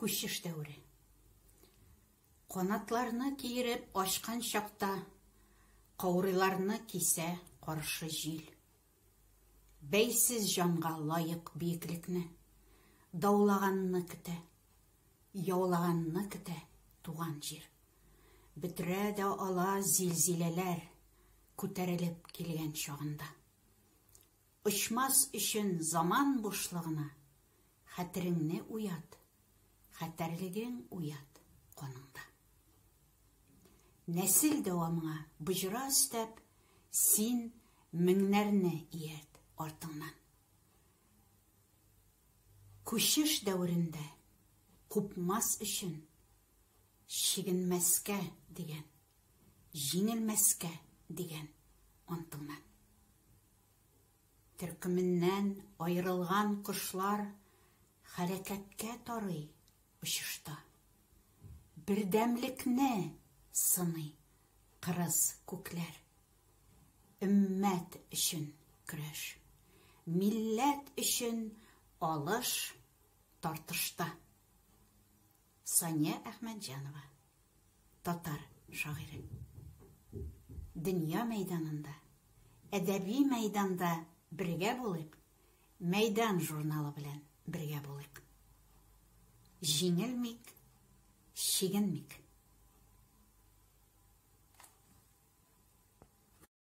Күчеш дәвере. Канатларны киереп ачкан чакта, Каурыйларны кисә каршы җил. Бәйсез җанга лаек биеклекне Даулаганны көтә, яулаганны көтә туган җир. Бөтерә дә ала зилзиләләр Күтәрелеп килгән чагында. Очмас өчен заман бушлыгына Хәтереңне уят, хәтәрлегең уят каныңда. Нәсел дәвамыңа боҗра өстәп, Син меңнәрне иярт артыңнан. Күчеш дәверендә купмас өчен Чигенмәскә дигән, җиңелмәскә дигән антыңнан. Төркеменнән аерылган кошлар Хәрәкәткә тарый очышта. Бердәмлекне сыный кырыс күкләр. Өммәт өчен көрәш, милләт өчен алыш тартышта. Сания Әхмәтҗанова, татар шагыйре. Дөнья мәйданында, әдәби мәйданда бергә булыйк, Мәйдан журналы белән бергә булыйк. Җиңелмик, чигенмик.